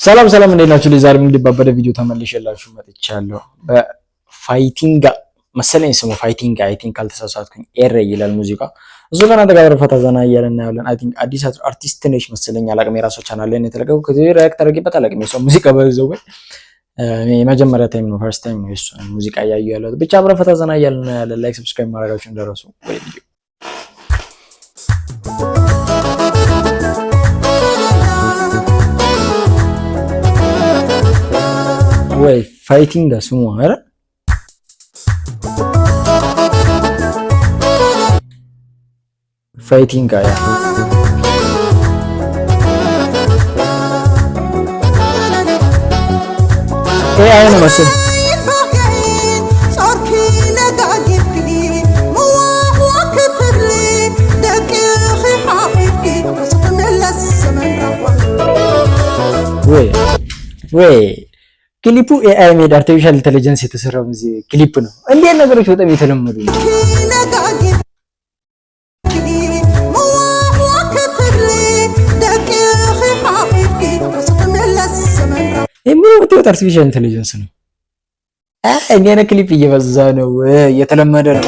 ሰላም ሰላም፣ እንዴት ናችሁ? ዛሬ እንግዲህ ባበደ ቪዲዮ ተመልሼላችሁ መጥቻለሁ። በፋይቲንጋ መሰለኝ ስሙ ፋይቲንጋ፣ I think ካልተሳሳትኩኝ፣ ኤሬ ይላል ሙዚቃ። እሱ ከእናንተ ጋር ፈታ ዘና እያለን እናያለን። I think አዲስ አርቲስት ነች መሰለኝ፣ አላቅም። የራሷ ቻናል ላይ ነው የተለቀቀው። ከዚህ react አድርጌበት አላቅም። የሷ ሙዚቃ በዘው የመጀመሪያ time ነው፣ first time ነው የሷ ሙዚቃ እያዩ ያለሁት። ብቻ አብረን ፈታ ዘና እያለን እናያለን። Like subscribe ማድረጋችሁ እንዳትረሱ። ወይ ቪዲዮ ወይ ፋይቲንግ ስሙ አረ ፋይቲንግ yeah AI ነው መሰለኝ። ወይ ወይ ክሊፑ AI made artificial intelligence የተሰራው ክሊፕ ነው። እንዲህ ነገሮች በጣም የተለመዱ ነው። የሚወጡት artificial intelligence ነው። እንዲህ አይነት ክሊፕ እየበዛ ነው፣ እየተለመደ ነው።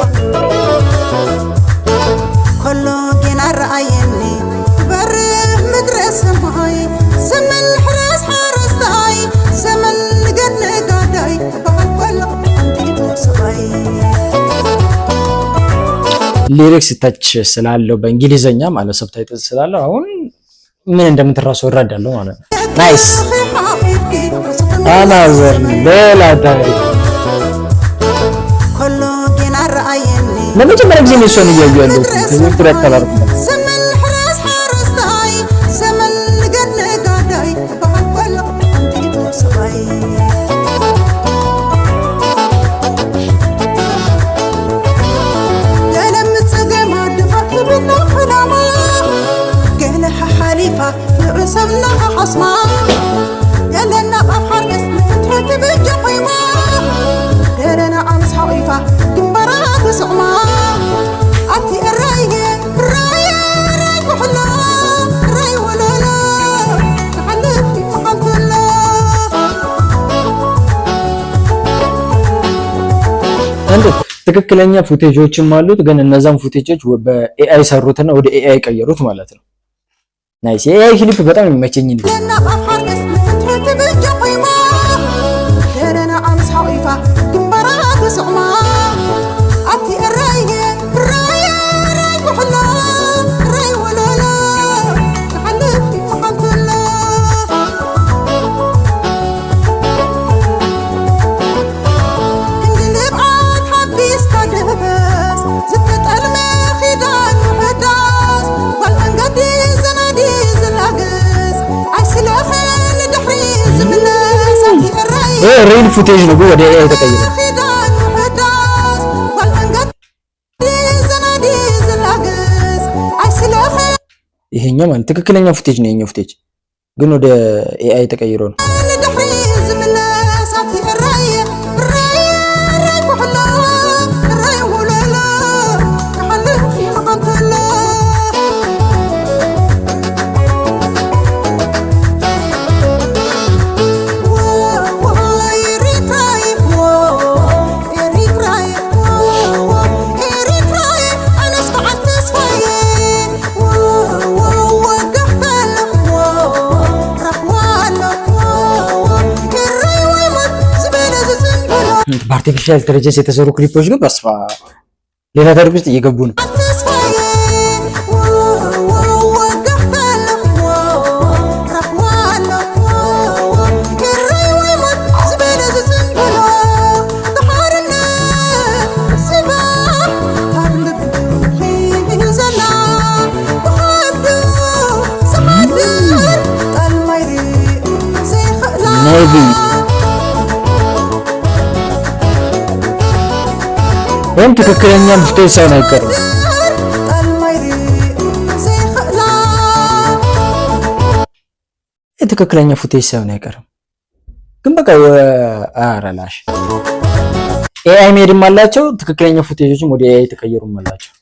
Lyrics ታች ስላለው በእንግሊዘኛ ማለት subtitle ስላለው አሁን ምን እንደምትራሱ እረዳለሁ ማለት ነው። Nice another ሌላ ታሪክ። ለመጀመሪያ ጊዜ ነው እሷን እያዩ ያለሁት ከዚህ በፊት react አላደረኩም። ትክክለኛ footage ኦችም አሉት፣ ግን እነዛም footage ኦች በ AI ሰሩትና ወደ AI ቀየሩት ማለት ነው። Nice የ AI ክሊፕ በጣም የሚመቸኝ ነው። Real footage ነው ወደ AI ተቀይሮ። ይሄኛው ማለት ትክክለኛ footage ነው። ይሄኛው footage ግን ወደ AI ተቀይሮ ነው። በ artificial intelligence የተሰሩ ክሊፖች ግን በስፋ ሌላ ታሪክ ውስጥ እየገቡ ነው። ኔቪ ወይም ትክክለኛ footage ሳይሆን አይቀርም። ትክክለኛ footage ሳይሆን አይቀርም። ግን በቃ አረላሽ AI made ም አላቸው። ትክክለኛ footage ኦችም ወደ AI የተቀየሩም አላቸው።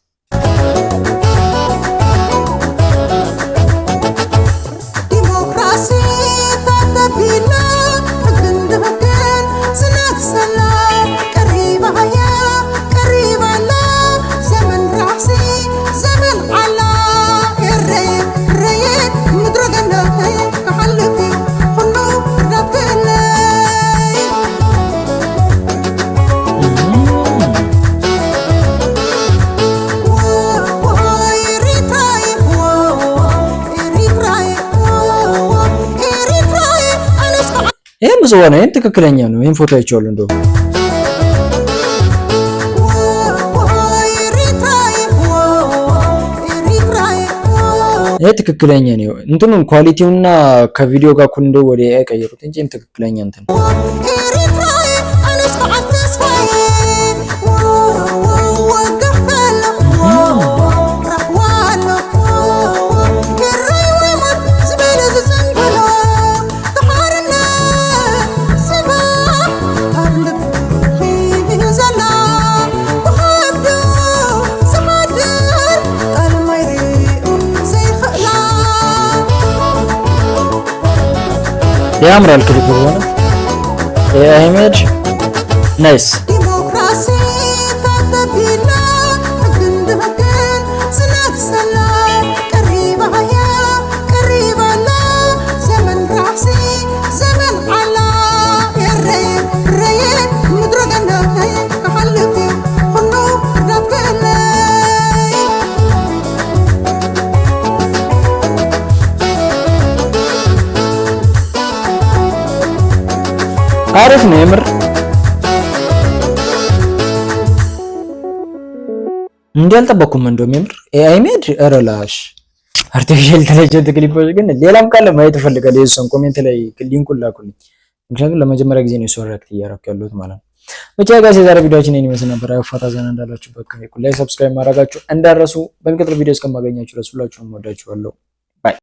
ይህም ምጽዋ ነው። ይህም ትክክለኛ ነው። ይህም ፎቶ አይቼዋለሁ እንደውም። ይህ ትክክለኛ ነው። እንትኑን quality ውና ከቪዲዮ ጋር እኩል እንደው ወደ AI ቀየሩት እንጂ ይህም ትክክለኛ እንትን ነው። ያምራል ክሊፕ ሆነ AI made, nice. ዲሞክራሲ ተተቢላ ሕግን ድሕግን ዝነግሰላ ቀሪባያ ቀሪባላ ዘመን ራሕሲ ዘመን ዓላ ኤረየ ረየ ምድረ ገነተይ ክሓልፍ እዩ ኩሉ ፍርዳት ክእለይ። አሪፍ ነው የምር። እንዲህ አልጠበኩም። እንደውም የምር AI made ረላሽ artificial intelligent ክሊፖች ግን ሌላም ካለ ማየት እፈልጋለሁ። የእሱን comment ላይ link ኡን ላኩልኝ። ምክንያቱም ለመጀመሪያ ጊዜ ነው የሱን react እያደረኩ ያለሁት ማለት ነው። ብቻ guys፣ የዛሬ ቪዲዮአችን ይሄን ይመስል ነበር። ያው ፈታ ዘና እንዳላችሁበት like፣ subscribe ማድረጋችሁ እንዳትረሱ። በሚቀጥለው ቪዲዮ እስከማገኛችሁ ድረስ ሁላችሁንም እወዳችኋለሁ።